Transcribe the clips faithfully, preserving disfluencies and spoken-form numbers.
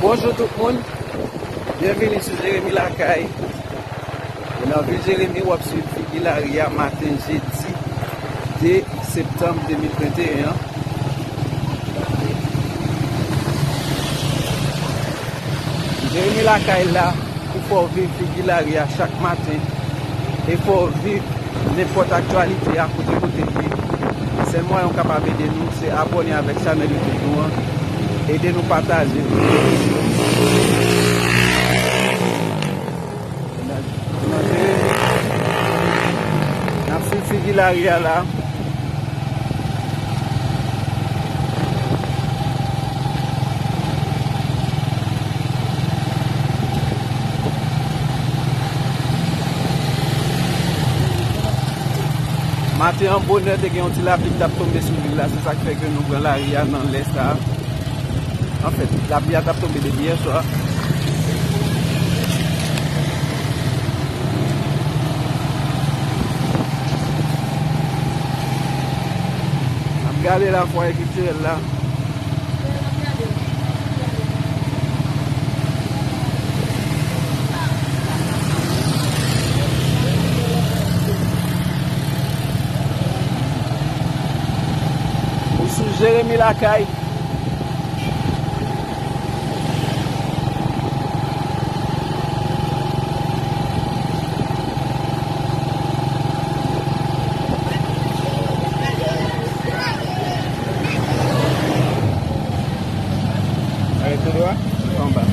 Bonjou tout moun, byenvini sou Jeremi Lakay. E nan vil Jeremi, w ap swiv figi lari a maten jedi de septanm de mil venteyen an. Jeremi Lakay la pou fè w viv figi lari a chak maten e fè w viv nenpòt aktyalite a kote kote l ye. Sèl mwayen w kapab ede nou, se abòne avèk chanèl YouTube nou an. Ede nou pataje. N ap swiv figi lari a la. Maten an bonè, te gen yon ti lapli k t ap tonbe sou vil la, se sa k fè ke nou pran lari a nan lè sa a. Anfèt, lapli a t ap tonbe depi yè swa. N ap gade la fwaye kiltirèl la. Ou sou Jeremi Lakay. Ale tou dwa, anba.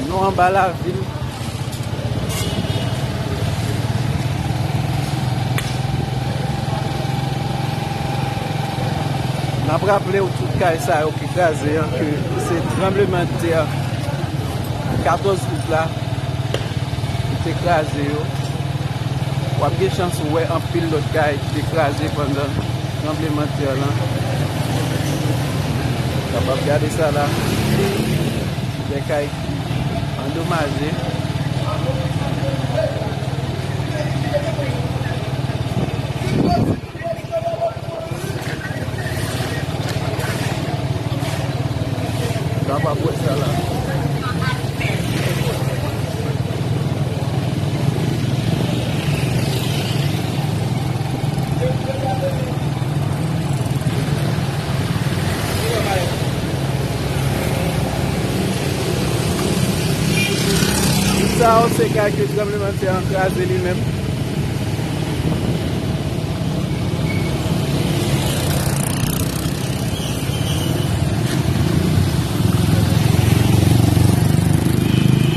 Nou anba lavil. N ap raple w tout kay sa yo ki kraze an, ke se tranblemanntè katòz out la ki te kraze yo. W ap gen chans wè anpil lòt kay ki te kraze pandan tranblemanntè lan. Kapab gade sa la. De kay ki andomaje. Sa pa bwè sa la. Sa yo se kay ke tranblemanntè an kraze li menm.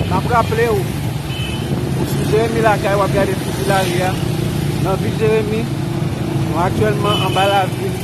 M ap raple w, ou sou Jeremi Lakay, w ap gade figi lari a. Nan vil Jeremi, nou aktyèlman anba lavil.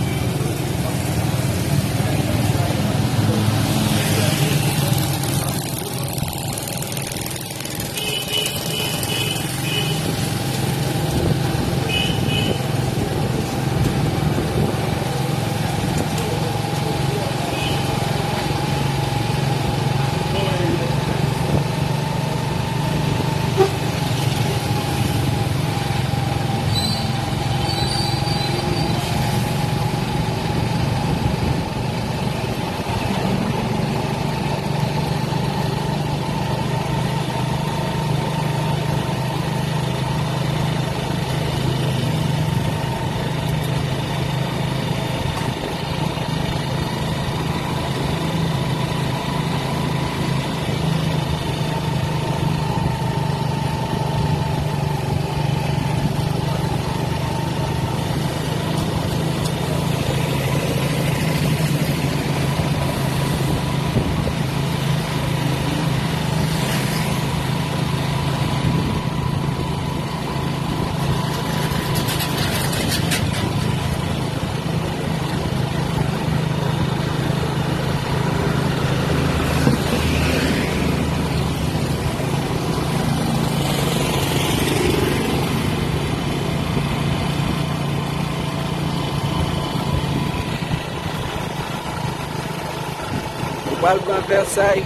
Al pran Vèsay.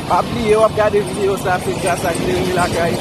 Pa bliye w ap gade videyo sa, se gras ak Jeremi Lakay.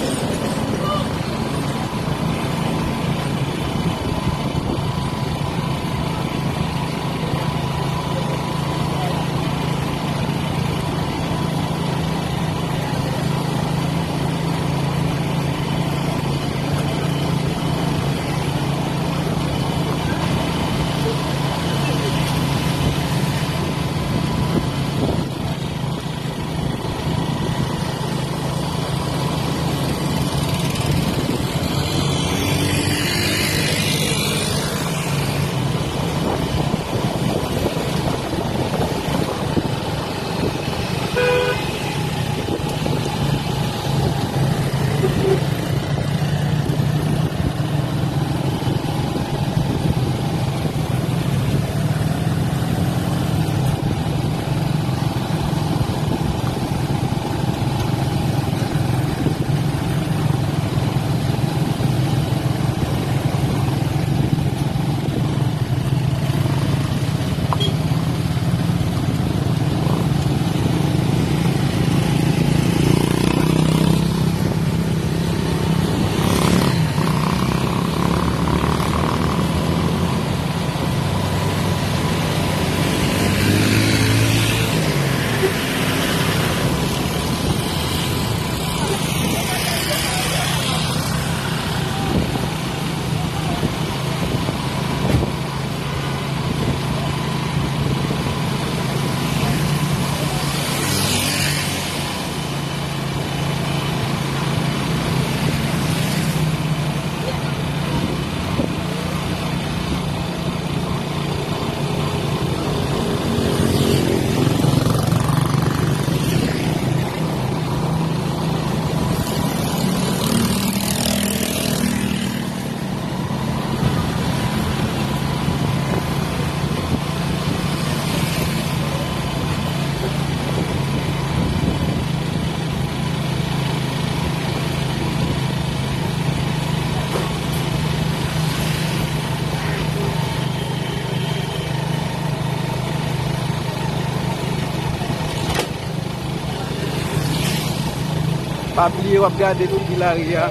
Pa bliye w ap gade figi lari a.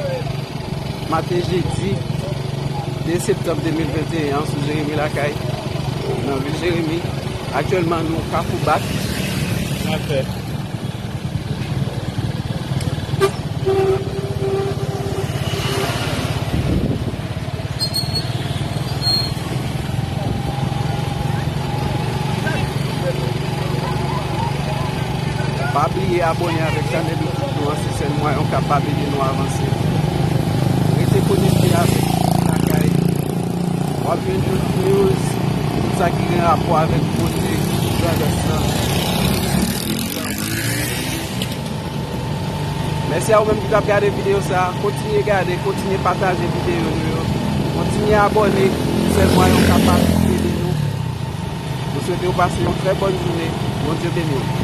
Maten jedi de septanm de mil venteyen an sou Jeremi Lakay, nan vil Jeremi. Aktyèlman, nou Kafou Bak. Pa bliye abòne avèk chanèl YouTube nou an, se sèl mwayen w kapab ede nou avanse. Rete konekte avèk Lakay. W ap jwenn tout news, tout sa ki gen rapò avèk pwojè grandans lan. Mèsi a ou menm ki t ap gade videyo sa a. Kontinye gade, kontinye pataje videyo nou yo. Kontinye abòne, se sèl mwayen w kapab ede nou. Nou swete w pase yon trè bòn jounen. Bondye beni w.